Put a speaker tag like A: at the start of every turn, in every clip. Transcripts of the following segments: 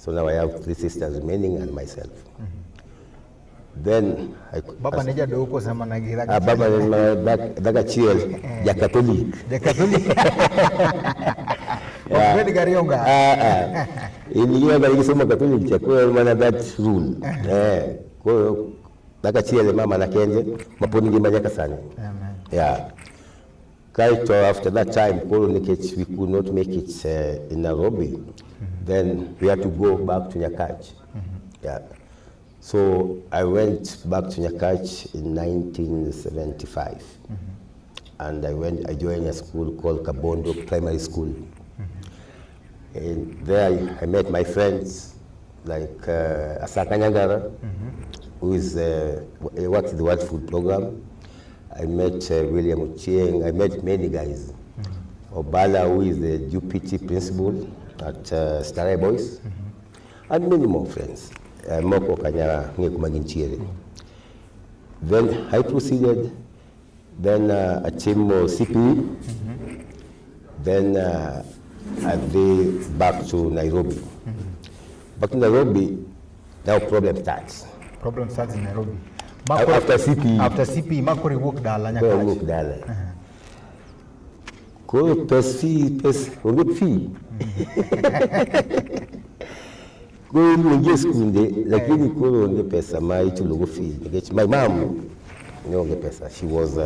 A: So now I have 3 sisters remaining and myself. Then
B: Baba neja doko sama nagira.
A: Baba daga chiel ya Catholic.
B: The Catholic. Kweli garionga.
A: Iliyo gari soma Catholic cha kwa maana that rule. Kwa daga chiel mama na kenje maponi ngimanya sana.
B: Amen.
A: Yeah. Kaito after that time we could not make it in Nairobi. Then we had to go back to Nyakach. Yeah. So I went back to Nyakach in 1975, and I joined a school called Kabondo Primary School. And there I met my friends like Asaka Nyangara, who is works in the World Food Program. I met William Ochieng. I met many guys. Obala, who is the UPT principal at Starai Boys, and many more friends. Moko Kanyara Ngekumaginchiere. Then I proceeded, then achieved CPE, then back to Nairobi. Back to Nairobi, now problem starts.
B: Problem starts in Nairobi.
A: After CPE.
B: After CPE, Makori work dala Nyakach.
A: Work dala. Ko pes fee. Go to school, lakini kuro nge pesa mai chulugo fee. My mom, nge pesa. She was,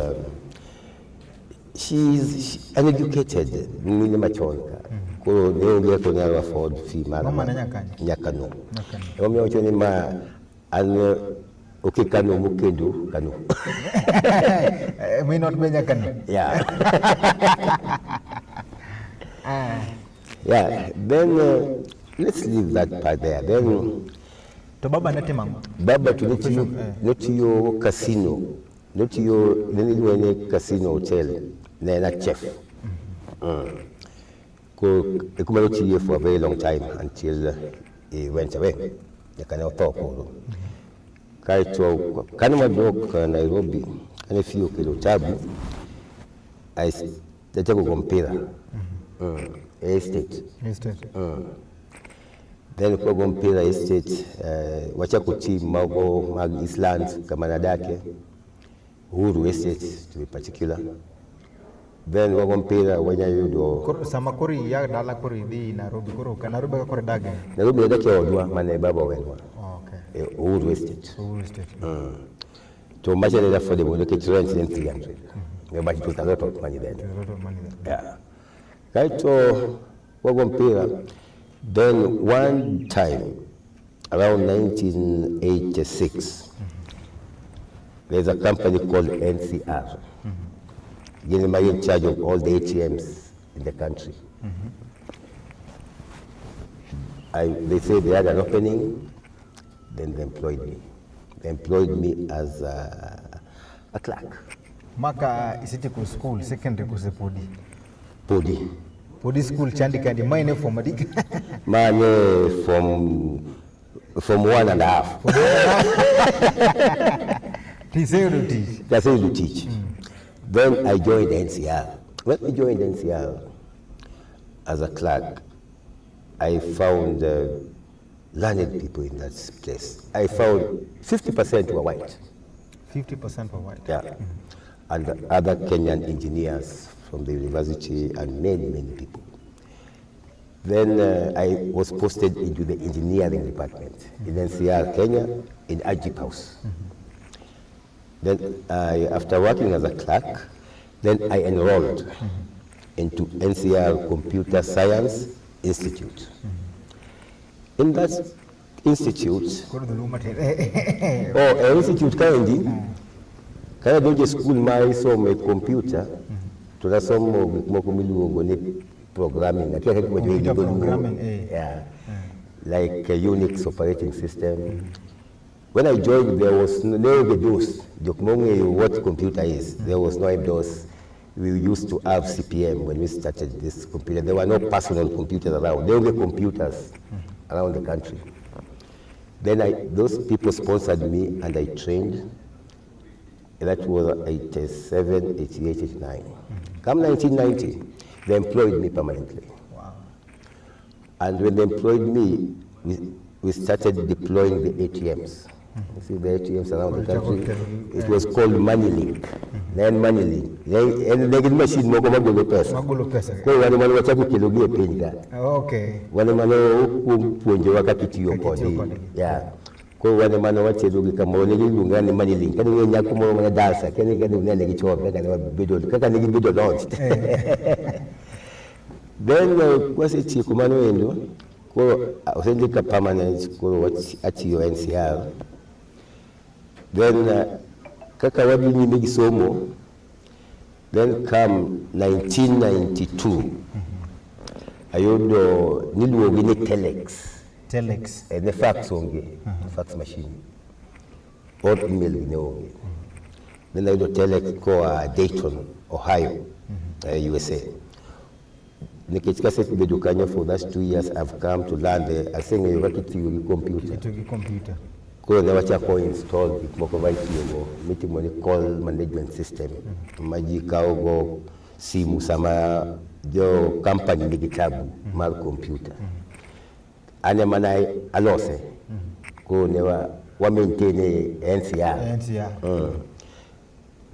A: she's uneducated. Mimi machonka. Kuro nge konyara afford fee.
B: Mama na Nyakach.
A: Nyakano. Mama ochoni ma ane okay kano mukedu kano.
B: May not be Nyakano.
A: Yeah. Yeah. Then. Let's leave that part there. Then,
B: to Baba Natimam.
A: Baba to not your casino, not your casino hotel, then chef. Go for a very long time until he went away. You cannot talk. Kaito Kanama Block, Nairobi, and a few kilo tabu. I started to compare estate. Then kwa Gompira Estate, Wachakuti, Mago, Mag Island, Kamanadake, Uhuru Estate to be particular. Then Wagompira, Wanyayudo.
B: Samakori, ya dala kori di Nairobi, Nairobi kori dage.
A: Nairobi dake odwa, mane baba wenwa.
B: Okay.
A: Uhuru Estate.
B: Uhuru Estate.
A: To much of for the look at rent in 300. But it was a lot of money then.
B: A lot of money then.
A: Yeah. Right to Wagompira. Then one time, around 1986, there's a company called NCR. Getting in charge of all the ATMs in the country. They said they had an opening, then they employed me. They employed me as a clerk.
B: Maka isiti ku school, secondary ku sepodi.
A: Podi.
B: Podi school chandi kandi mine from adik.
A: Mine from 1.5.
B: He said to teach.
A: They said to teach. Then I joined NCR. When I joined NCR as a clerk, I found learned people in that place. I found 50% were white.
B: 50% were white.
A: Yeah. And other Kenyan engineers from the university and many, many people. Then I was posted into the engineering department in NCR, Kenya, in Ajip House. Then after working as a clerk, then I enrolled into NCR Computer Science Institute. In that institute, institute kaya doje school mai so me computer, tunasoma mokumiliwo ni programming, na kile
B: programming,
A: yeah, like a Unix operating system. When I joined, there was no DOS. What computer is? There was no DOS. We used to have CPM when we started this computer. There were no personal computers around. There were computers around the country. Then those people sponsored me and I trained. That was 87, 88, 89. Come 1990, they employed me permanently.
B: Wow.
A: And when they employed me, we started deploying the ATMs. You see the ATMs around the country. It was called MoneyLink. Then MoneyLink. And they machine moko magolo pesa. Kwa wale mwana wachaku kilogie penga.
B: Okay.
A: Wale mwana puonje wakati tiyo kodi. Yeah. Kwa wale mwana wacherugi kama wale yungani MoneyLink. Kani wenye kumo mwana dasa. Kani unene kichope. Kani bido launched. Then kwa se chiku manu endo. Kwa usendika permanent kwa ati yo NCR. Then kaka wabi nyimbe gisomo. Then come 1992. Ayodo niluo gine telex. Ne fax onge. Fax machine. Or email gine onge. Then ayodo telex kwa Dayton, Ohio, USA. Nikechika seti bedukanya for those 2 years I've come to learn the asenga yogaki theory computer. Kwa na wacha ko install moko vai tiyo miti moni call management system. Maji kaogo simu sama jo company ni kitabu mal computer. Ane manai alose. Ko ne wa maintain NCR.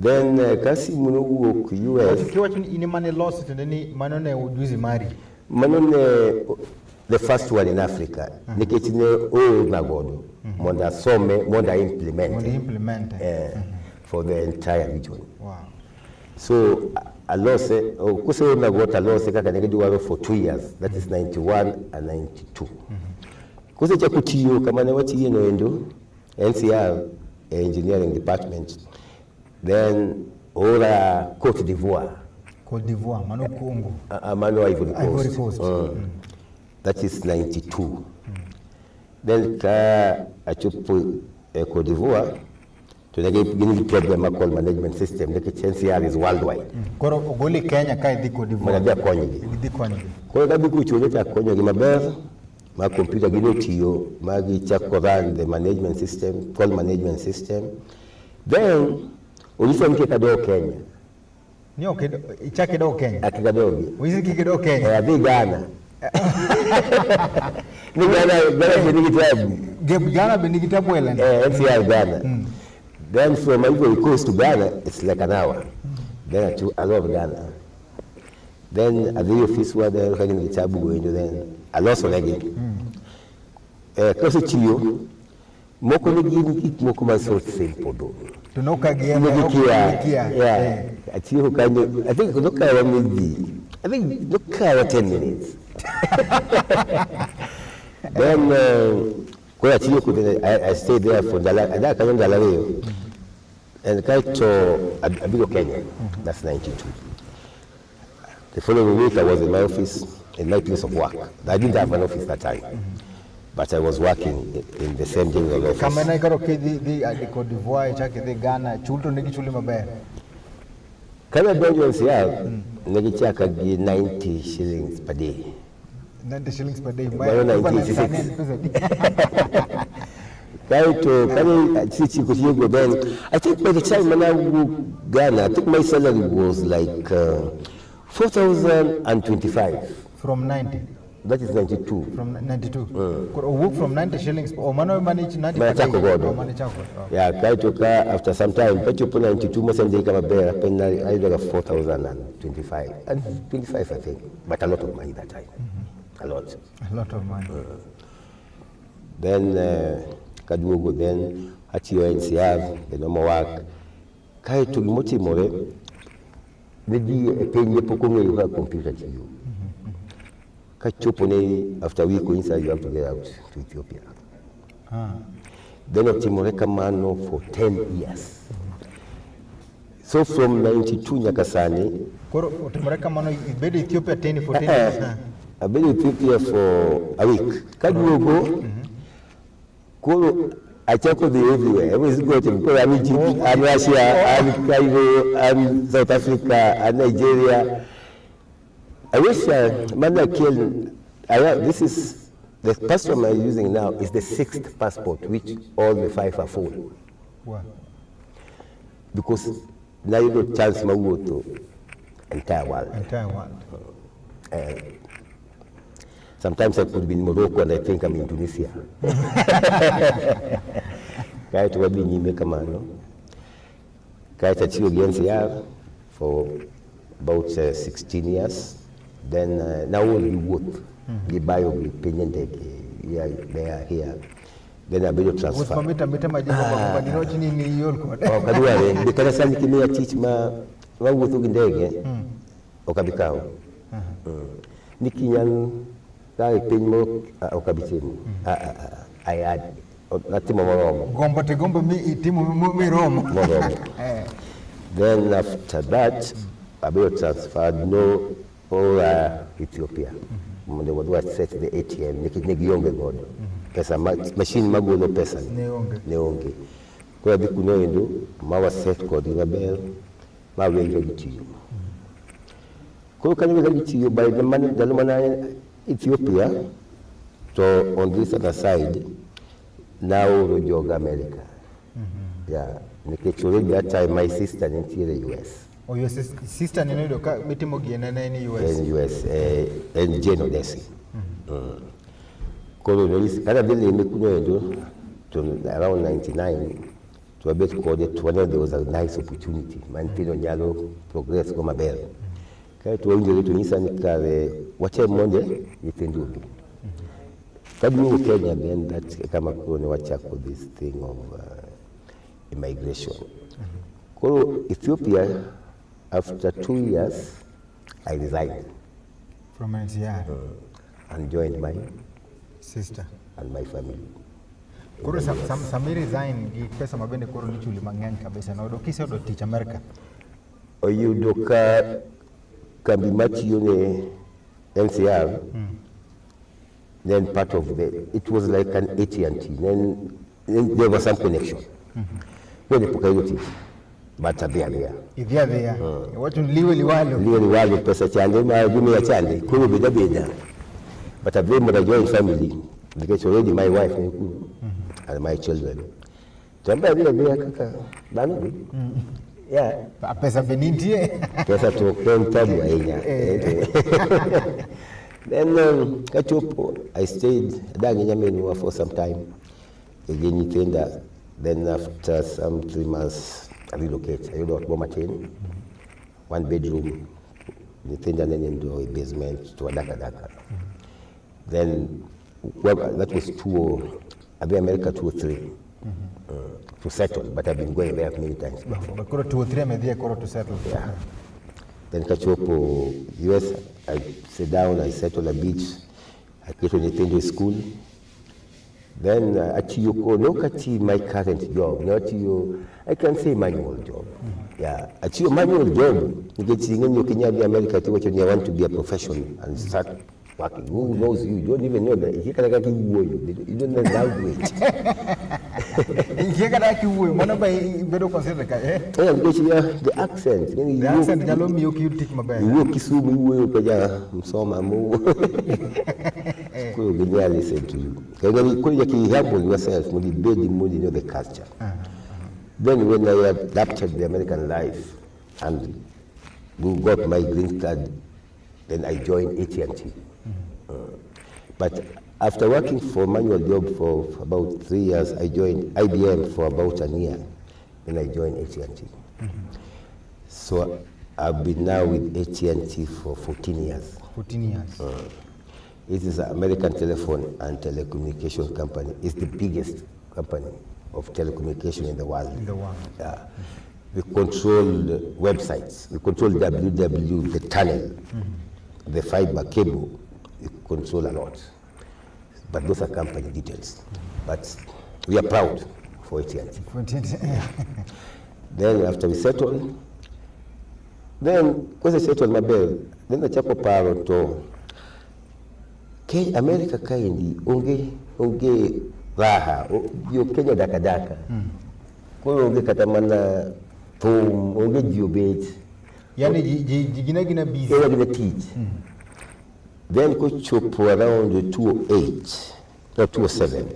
A: Then kasi munugu ku US.
B: Kiwa ini mane lost ndeni manone ujuzi mari.
A: Manone the first one in Africa. Nikitine o nagodo. Monda some, monda implement. For the entire region.
B: Wow.
A: So alose kuse nagodo alose kaka negedu waro for 2 years. That is 91 and 92. Kuse cha kutiyo kama ne wati yeno endo NCR engineering department. Then ora Côte d'Ivoire,
B: Mano Congo.
A: Mano Ivory Coast. That is 92. Then ka achupu Côte d'Ivoire to the problem called management system. The NCR is worldwide.
B: Koro ogoli Kenya kai di Côte d'Ivoire.
A: Mwana konyi. Koro gabi kuchuleta konyi gimaber ma computer gino tiyo magi chakoran the management system called management system. Then ulifo mke kadogo Kenya.
B: Niyo ichake do Kenya.
A: Akigadogi.
B: Wiziki kido Kenya.
A: Abi Ghana. Ni Ghana bini kitabu.
B: Ghana bini kitabu elen.
A: NCR Ghana. Then from Ivory Coast to Ghana, it's like an hour. Then I love Ghana. Then at the office where they're having the kitabu going to then I lost one again. Kasi chiyo. Moko nigi moko masort simple do.
B: Tunoka giana
A: yeah. Achiyo kanyo. I think kunoka wa midi. I think kunoka wa 10 minutes. Then kwa achiyo kutene I stayed there for ada kanyo Dalaweo. And kaito Abigo Kenya. That's 92. The following week I was in my office in my place of work. I didn't have an office that time. But I was working in the same general office.
B: Kama na ikaro kedi di Côte d'Ivoire chake di Ghana chulto nigi chuli mabe.
A: Kama donjo NCR nigi chaka 90 shillings per day.
B: 90 shillings per day.
A: Bayo 96. Kaito kani chichi kuchigo then I think by the time I Ghana I think my salary was like 4,025
B: from 90.
A: That is 92.
B: From 92. Work from 90 shillings. Or mano manage 90.
A: Yeah, kaitoka after some time. Pecho po 92 mo sende kama bera pena either 4,025 and 25 I think, but a lot of money that time. A lot
B: of money.
A: Then kaduogo then at your NCR the normal work. Kaito moti more. Maybe a penny pokungo you have computer to you. After we go inside, you have to get out to Ethiopia. Then Timoreka Mano for 10 years. So from 92 Nyakasani.
B: Timoreka Mano, you been in Ethiopia 10 for 10 years?
A: I've been in Ethiopia for a week. Can you go? I check the everywhere. I was going to Egypt and Russia and Cairo and South Africa and Nigeria. I wish Manda Kiel, this is the passport I'm using now is the 6th passport, which all the 5 are full.
B: Wow.
A: Because now you don't chance my to entire world. Sometimes I could be in Morocco and I think I'm in Tunisia. Kaya to wabi nyime kamano. Kaya tachio GNCR for about 16 years. Then now we work. We buy over Penyente. They are here. Then I build transfer.
B: Usipamita majengo kwa ndio chini ni yolko.
A: Kadua bikana sana kimia teach ma wangu thugi ndege. Okabikao. Nikinyan kai penmo okabitimu. I had natimo moromo.
B: Gombo te gombo mi timu mi romo.
A: Then after that I built transferred no all Ethiopia. They would set the ATM nikiyonge god. Pesa machine magulo pesa neonge kwa bikuno ndo mawa set code ngabel mawenjo gitiyo kwa kanyo gitiyo by the money dalumana Ethiopia. So on this other side now rojoga America. Yeah, nikechole that time my sister in the US.
B: Oh, your sister ni ndo ka bitimo gienana in US.
A: In US and Jane Odesi. Kada vile imekuja around 99 to a bit called it when there was a nice opportunity. Mantino Nyalo progress kwa mabel. Kaya tuonje tu nisa nikare wache monde itindubi. Kabla Kenya then that kama kuna wacha for this thing of immigration. Kwa Ethiopia after 2 years I resigned
B: from NCR
A: and joined my
B: sister
A: and my family.
B: Kuro Samir resign gi pesa mabende kuro lichuli mang'eny kabisa na odokise odo tich America.
A: Oyudo ka kambi matiyo ne NCR. Then part of it was like an AT&T. Then there was some connection. When the Pokayoti, but there.
B: What you liwalo
A: pesa chande ma gume ya chande kuru beda. But I blame the joint family because already my wife and my children. Tamba vile kaka banu. Yeah.
B: Pesa benindie.
A: Pesa to tabu ainya. Then Kachopo, I stayed Dagnyamenua for some time. Again Nitenda. Then after some 3 months I relocate. I got Bomatin, 1 bedroom, Nitenda then into a basement to Adaka. Then that was America 203 to settle, but I've been going there many times.
B: But 203 to settle.
A: Yeah. Then Kachopo, US, I sit down, I settle a beach, I get to Nintendo school. Then look at my current job, not you, I can say manual job. Yeah, at your manual job, you get in Kenya, America, to what you want to be a professional and start working. Who knows you? You don't even know that. You don't know how to do it.
B: Yeah,
A: the accent.
B: The accent, you take my bag.
A: You listen to you. You help yourself, the culture. Then when I adapted the American life and got my green card, then I joined AT&T. But after working for manual job for about 3 years, I joined IBM for about a year. Then I joined AT&T. So I've been now with AT&T for 14 years.
B: 14 years.
A: It is an American telephone and telecommunication company. It's the biggest company of telecommunication in the world. Yeah. We control websites. We control WWW, the tunnel, the fiber cable. We control a lot. But those are company details. But we are proud for AT&T. Then after we settled, then because I settled my bill, then the chapo paro to America kaindi unge raha yo Kenya dakadaka. Kwa unge katamana tom unge jiobate.
B: Yani jigina busy.
A: Gina teach. Then go chopo around 208 or 207.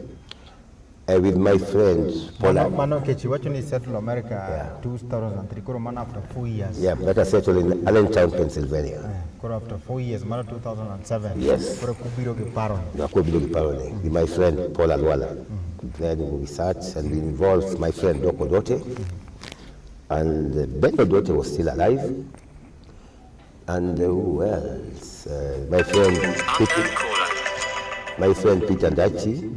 A: with my friend Paula.
B: Mano kechi wacho ni settle America 2003 koro mana after 4 years.
A: Yeah, but I settled in Allentown, Pennsylvania.
B: Koro after 4 years mana 2007.
A: Yes.
B: Koro kubiro gi paro.
A: With my friend Paul Alwala. Then we sat and we involved my friend Doko Dote. And Ben Dote was still alive. And who else? My friend Peter Ndachi.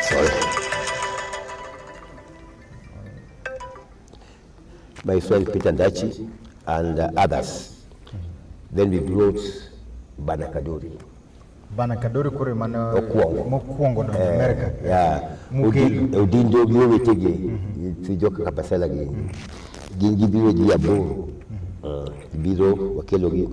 A: Sorry. My friend Peter Ndachi and others. Then we brought Banakadori.
B: Banakadori kore mana
A: Mokuongo
B: do America.
A: Yeah.
B: Mukelu.
A: Udindo biwe tege. Tujoka kapasala gi. Gingi biwe di aboro. Biro wakelo gi.